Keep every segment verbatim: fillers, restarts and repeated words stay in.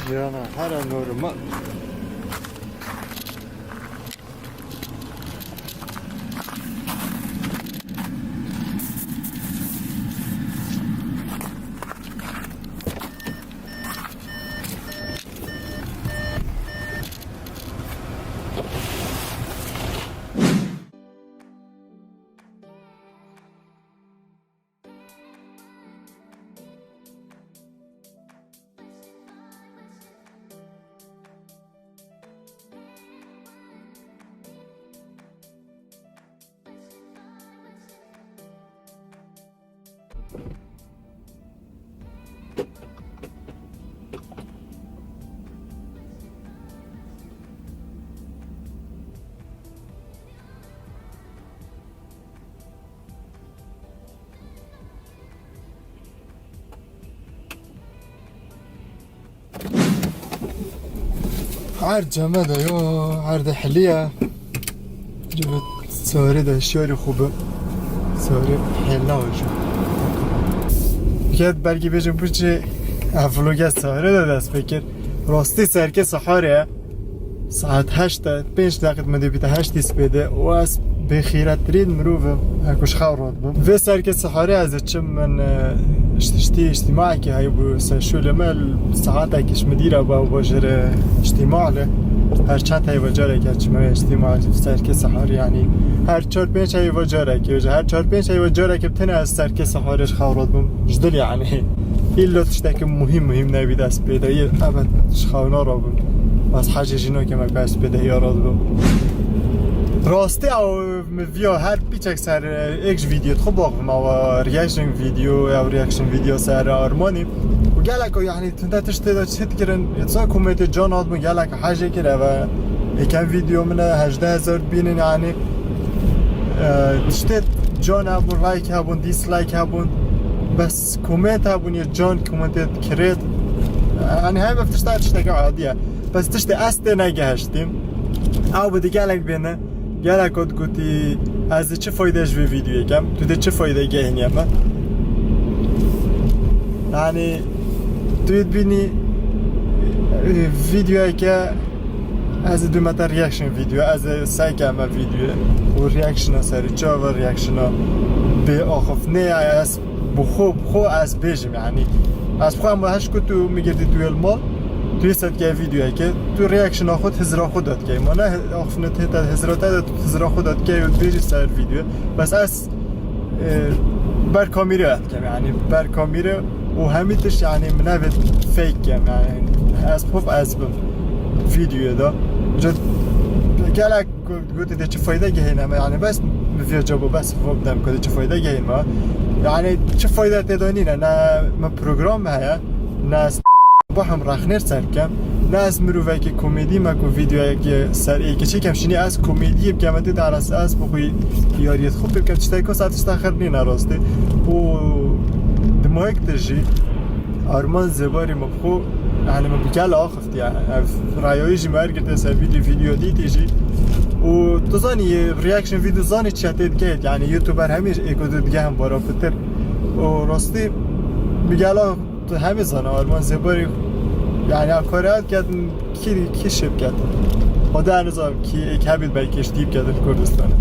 Jiyana here normal. Her ceme de yo, her de heliye. Cebe sare de şiyarî xwe bi. Sare hêl navêjim. Ket belkî bêjim bu çi ev vloge sare de dest pê kir. Rastî serkê sehare ye. Saet heşt e, pênc deqît min dê bîte heştî spêdê û ez bêxîrettirîn mirov im, her ku ji xew rot bim. Vê serkê siharê ez diçim min, e, işte, işte, îctîmaekê heyî bû ser şûlê me, saetekî ji min dîra bû bajêr îctîma li. Her çend heyva carekê çime îctîma serkê siharê, yanî her çar pênc heyva carekê, her çar pênç heyva carekê bi tenê ez serkê siharê ji xew rot bim. Ji dil yanî. Îlla tiştekî muhîm, muhîm nebî dest pê de yê, ebed ji xew narabim. Ez hecê jî nakim, ez pê de ya radibim. Rastî ew min viya her piçek ser, e, êk ji vîdeo xwe baxivim, ew reaction video, ew reaction video ser Armanî. Û gelek o, yanî, tinde tiştê de çi dikirin, yetsa komentê can hatibûn, gelek hecê kir, eve êkem vîdeo min e, hejdeh hezar bînin, yanî, e, tiştê can hebûn, like hebûn, dislike hebûn, bes koment hebûn, yê can komentê kirêt. Yanî, heme tişta tişteke adî ye. Bes tiştê ez tê negehiştîm. Ew bi di gelek bêne. Gelek got gotî, ez ê çi fayde ji vê vîdyoyê kem? Tu dê çi fayde gehîniye me? Yanî, tu yê dibînî, e, vîdyoyeke ez ê dûme te reaction vîdyo, ez ê seke me vîdyoyê. Û reactiona serî çawa reactiona bê axiftinê ya ez bi xwe, bi xwe ez bêjim, yanî. Ez xwe em heş ku tu min girtî tu yê li mal, tu yê sedke vîdyoyeke, tu reactiona xwe, hizra xwe dadikey. Ma ne he-, axiftinê te, hizra te de tu hizra xwe dadikey û dibêjî ser vîdyo. Bes ez, e, ber kamîre dikem, yanî ber kamîre û hemî tişt, yanî min nevê fake kem, yanî ez pop ez bim vîdyoyê de. Ca gelek Got-, gotê de çi fayde gehêne me, yanî bes min viya cabo bes vo bidem ku de çi fayde gehên me. Yanî çi fayde tê de nîne, ne me program heye, ne ez bahim rexnêr ser kem, ne ez mirovekî komedî me ku vîdeoyekê ser êkê çêkem, şinî ez komediyê bikem, tê de ez, ez bi xwe yariyê xwe pê bikem, tiştekî wisa tişta xir nîne rastî. Û di mahek de jî Arman Zêbarî min bi xwe, yanî min bi gel ax Diya, ev rayayî jî me her girtê ser vîdeo, vîdeo dîtî jî. Û tu zanî, reaction video zanî çiya tê dikeyt. Yanî YouTuber hemî êko tu digehin bara pitir. Û rastî bi gela tu hemî zana, Arman Zêbarî, yanî a kare hat ketin, kî, kî şêp ketin. Xweda nizam kî êk hebît belkî ji dî biketin Kurdistanê.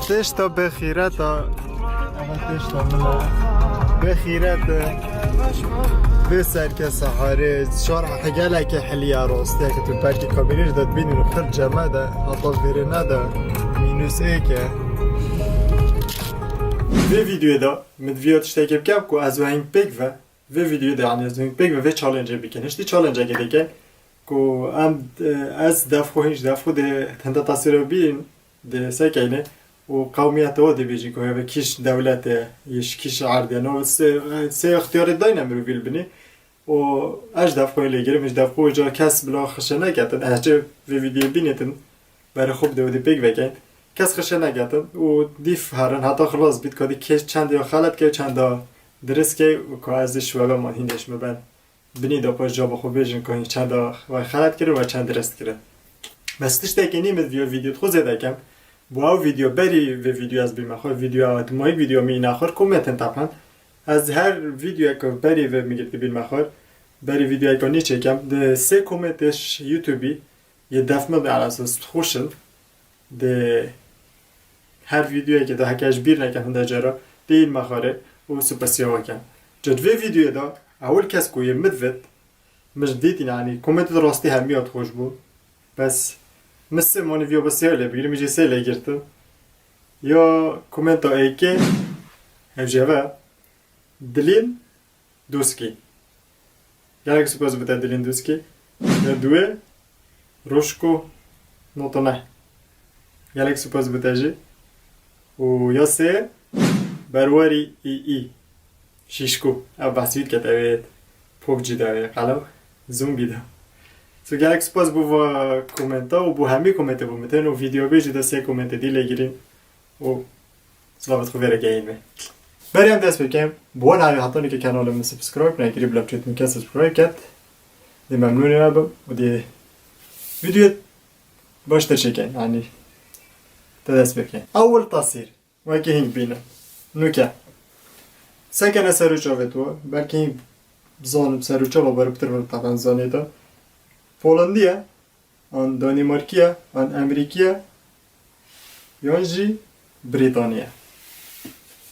Tişta bêxîret a, aha tişta min a. Bêxîret e. Vê serke seharê, şar gelekê heliya rastiyeke tu belkî kamîrê jî de dibînî, pir ceme de, heta vêrê ne de, mînus êk e. Vê vîdeoyê de min diviya tiştekê bikem ku ez û heng pêk ve, vê vîdeoyê de, yanî ez û heng pêk ve vê challenge bikin. Hiştî challenge-eke dikin ku em, e, ez def xwe, hîn ji def xwe dê hinde tasîra bîn, dê sekeyne û qewmiyeta we dê bêjin ku heve kîş dewlet e, yê ji kîş erd e. No sê, sê îxtiyarê dayne mirovî li binê. Û ez ji def xwe lê girim, ji def xwe ca kes bila xişe neketin. Ez ji vê vîdyoyê bînêtin, Berê xwe bide û dê pêk vekin. Kes xişê neketin û dîf herin heta xilas bît, ka dî kê çend ya xelet key, çend ya dirist key û ka ez dê şiwebe man hîn dê ji min ben. Binî de xwe caba xwe bêjin ka hîn çend ya xelet kirin ve çend dirist kirin. Bes tiştekî nî min vîyo vîdyo xwe zêde kem. Bo ew vîdyo berî vê vîdyo ez bîme xwe vîdyo ew dimayî vîdyo min îna xwe kometin tepen. Ez her vîdyoyeke berî vê min girtî bîme xwe. Berî vîdyoyeke nî çêkem. Di sê kometê ji YouTubeî yê def min bi elasas xweş in. Di her vîdyoyekê de heke ji bîr nekem hinde cara dê îlme xwarê û supesiya we kem. Ca di vê vîdyoyê de ewil kes ku yê min divêt, min ji dîtî, yanî komentê de rastî hemiya xweş bû. Bes min sê manî viya bi sê lê bigirî, min jî sê lê girtin. Ya komenta êkê, ev jî ev e. Dilîn Doskî. Gelek spas bo te Dilîn Doskî. Ya duwê Roşko Notone. Gelek spas bo te jî. Û ya sê Berwarî î î. Şîşko. Ev behsî wî diket, ew ê PUBG de, ew ê qelew zombî de. So gelek spas bo va komenta û bo hemî komentê bo min tên û vîdeo bê jî de sê komentê dî lê girîn. û silavêt xwe vê re gehîn me. Berê em dest pê kem, bi wan hevî hetanî ke kanalê min subscribe nekirî, bila biçêt min ke subscribe ket, dê memnûnê we bim û dê vîdyoyê baştir çêkin, yanî te dest pê kem. Ewil tasîr, wekî hîn bîne. Nûke. Sekene ser û çavê tu, belkî hîn bizanim ser û çava berpitir vim, taban zanê de. Polandî ye. An Danîmarkî ye, an Emerîkî ye, yan jî Brîtanî ye.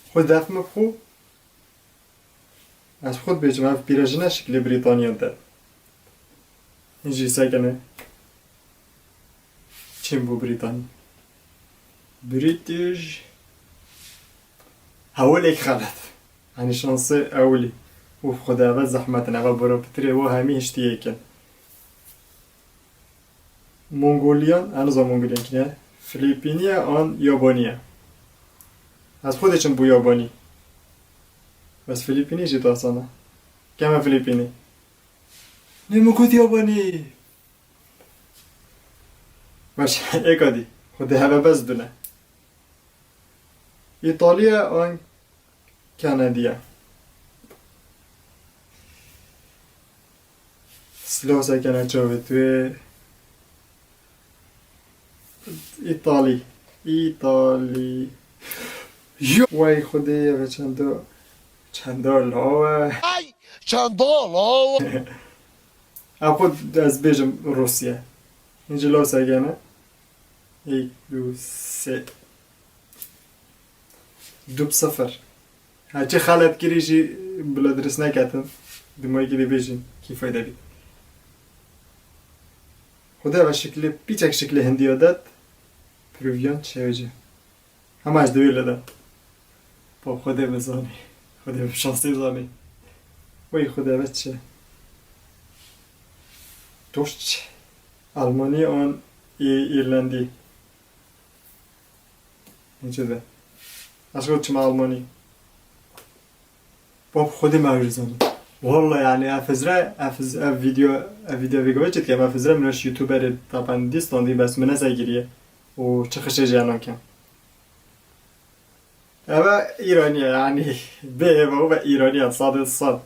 Xwe def min bi xwe, ez xwe dibêjim, ev pîrejine şiklê Brîtaniya de. Hîn jî sekene çin bû Brîtanî. British. Hewilek xelet. Yanî şansê ewilî. Ûf, Xwedê eve zehmet in, eve bora pitirê wo hemî hiştiyê kin. Mongoliyan, ez nizam Mongoliyan kî ne. Filipîniye an Yabaniye. Ez xwe diçim bo Yabanî. Bes Filipînî jî tasan e. Keme Filipînî. Nê min got Yabanî. Baş, êka dî. Xwedê heve bes dune. Îtalya an Kanadiya. Silav sekene çavê tu yê. Îtalî. Îtalî. Yo. Wey Xwedê, eve çendo, çendo law e. Ay, çendo law. Ev xwe ez bêjim Rûsya. Hîn jî law sekene. Êk, du, sê. Du bi sifir. Ha, çi xelet kirî jî bila dirist neketin. Dimayekî dê bêjin, kî fayde bî. Xwedê ve şiklê, pîçek şiklê hindiya det. Peruvian çewêce. Hema ez dewê le de. Bab Xwedê bi zanî. Xwedê bi şansî zanî. Wey Xwedê ve çi? Doşç. Almanî an Îrlandî. Nêçe de. Ez got çima Almanî. Bab Xwedê me ew jî zanî. Walla yani ev hizre, ev hiz-, ev video, ev video vê gavê çi dikem, ev hizre min ji YouTuberê tapan dî standî bes min nesegiriye. Û çi xişê jê nan kem. Eve Îranî ye yani. Bê eve û ve Îranî ye, sadê sad.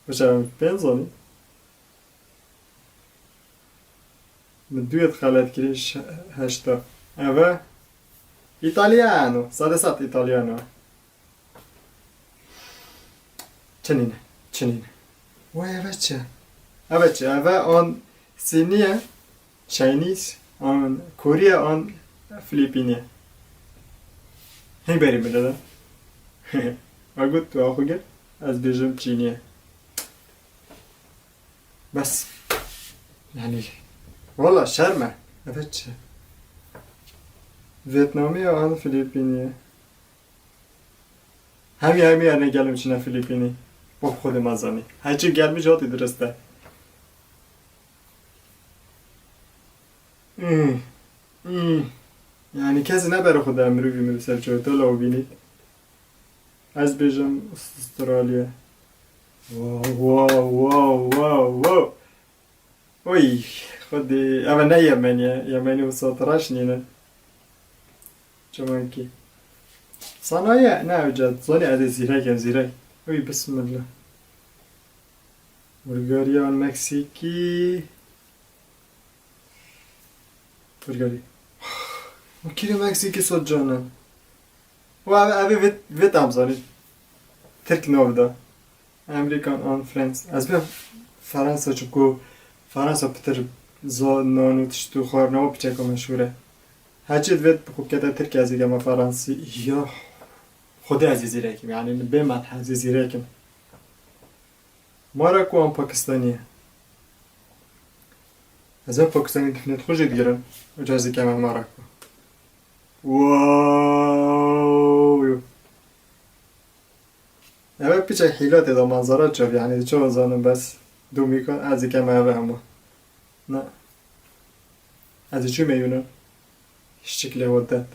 Wisa pê zanî. Min duyê xelet kirî, ş-, heşta. Eve Italiano, sade sat Italiano. Çinîne, çinîne. Vay eve çi? Eve çi? Eve an Sîniye, Chinese, an Koriye, an Filipîniye. Hey berî bile de. Agut tu axu gel. Ez bêjim Çîniye. Bes. Yani, valla şerm e. Evet çi? Vietnamiye an Filipîniye. Hemî hemî yani gelim çine Filipînî. Bab Xwedê me zanî. Heçî gelmiş hatî dirist e. Hmm. Hmm. Yani kesî nebere xwe de mirovî min ser çewtela û bînî. Ez bêjim Australya. Wow, wow, wow, wow, wow. Oy, Xwedî, ev ne Yemenî ye. Yemenî û satiraş nîne. Çimankî. Sanaye, ne ew ca, zanî ez ê zîrek im, zîrek. Wî bismillah. Bulgariya, Meksîkî. Bulgarî. Û kîrê Meksîkî sot canin. Û ev, ev ê vê, vê tam zanî. Tirk nav da. Amerikan an France. Ez bê Fransa, çunku Fransa pitir zo nan û tişt û xwarinava piçeko meşhûr e. Heçî divêt bi xwe bikete Tirk, ez ê gema Fransî. Ya Xwedê ez ê zîrek im. Yanî bê medh ez ê zîrek im. Marako an Pakistanî ye. Ez ê Pakistanî difnê xwe jî digirim. Uca ez ê keme Marako. Wow! Ev piçek hîla tê de manzara çav, yanî çawa zanin bes domîkan ez ê keme eve hema. Ne. Ez ê çûme Yunan. Şiklê wedet.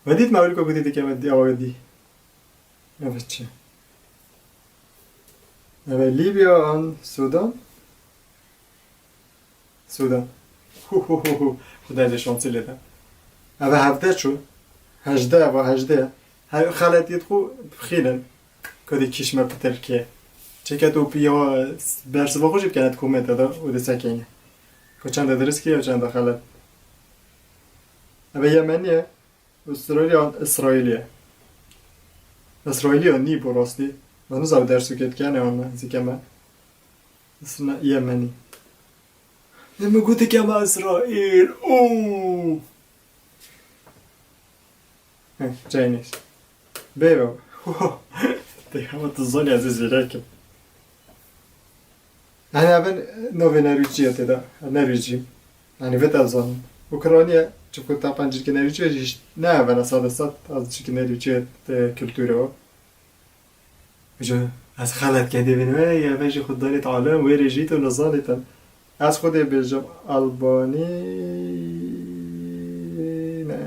Ve dît me wî ku gotî dikeme di awa dî. Evet çi? Evet, Libya an Sudan. Sudan. Hu hu hu hu. Xuda ez ê şansî lê de. Eve hevdeh çû. Hejdeh, eva hejdeh. Her xeletiyet xu bixînin. Kodê kişme pitir ke. Çeket û piya bersiva xu jî bikene di komete de û de sekene. Ko çende dirist ke ya çende xelet. Eve Yemenî ye. Avustralya, Îsraîlî ye. Îsraîlî ya nî bo rastî. Ez nizam dersûkê dikene an ne, zikeme. Isna Yemenî. Ne mi gote ke me Îsraîl. Oo. Heh, Chinese. Bê baba. Te hema tu zanî ez ê zîrek im. Yanî ev navê Nerwîcî ye tê de. Nerwîcî. Yanî vê te zanin. Ukrayniye, çunku te pencirkê Nerwîcî jî ne ev ne sade sed, ez çikî Nerwîcî te kulturê o. Ji ez xelet kedê bînim, ey, ev jî xwe danê alem, wê rê jî tu nizanî te. Ez xwedê bêjim Albanî, ne,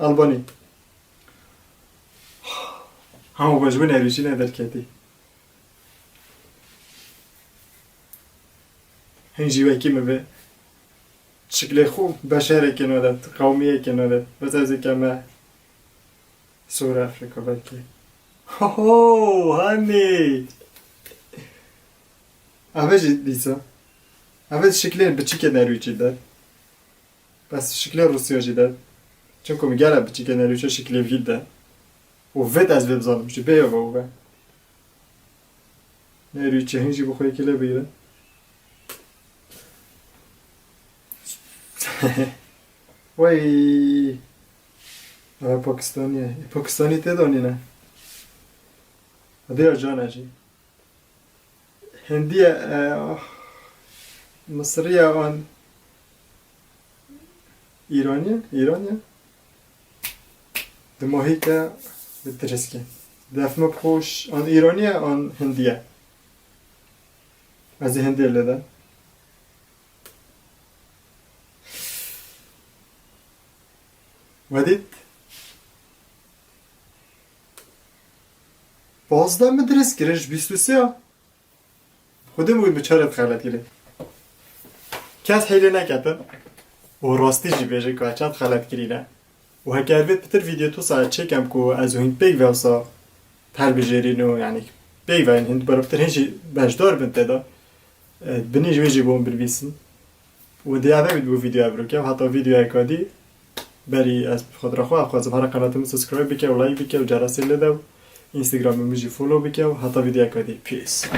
Albanî. Hema ji bo Nerwîcî ne derketî. Hin jî wekî min ve şiklê xwe beşerekê nade, qewmiyekê nade. Bes ez ê keme Sour Afrika belkî. Ho ho, hanî. Eve jî dîsa. Eve şiklê biçikê Nerwîcî de. Bes şiklê Rûsya jî de. Çunku min gele biçikê Nerwîcî şiklê vî de. Û vêt ez vê bizanim. Ji bê ve û ve. Nerwîcî hin jî bi xwe yekê lê bigire. Wey. Eve Pakistanî ye. E, Pakistanî tê de nîne. Hadi ya can e jî. Hindiye, e, Misriye an Îraniye? Îraniye. Di mohîke bi tiriskê. Def min xweş an Îraniye an Hindiye. Ez ê Hindiye lê de. Wedît. Pazdeh min dirist kirin ji bîst û sê ya. Xwedê min got bi çaret xelet kirî. Kes hêlê neketin. Û rastî jî bêje ku çend xelet kirîne. Û heke ev vê pitir vîdeo tu sa çêkem ku ez û hîn pêk ve wisa hilbijêrîn û yanî pêk ve hin berpitir hin jî beşdar bin tê de. E, binî ji wê jî bûn binivîsin. Û diya ve bû vîdeo evroke. Heta vîdeoyeka dî berî ez bi xwe re xwe axwazim. Hera qenatê min subscribe bike û like bike û ceresê lê de û Instagramê min jî follow bike û heta vîdeoyeka dî. Peace.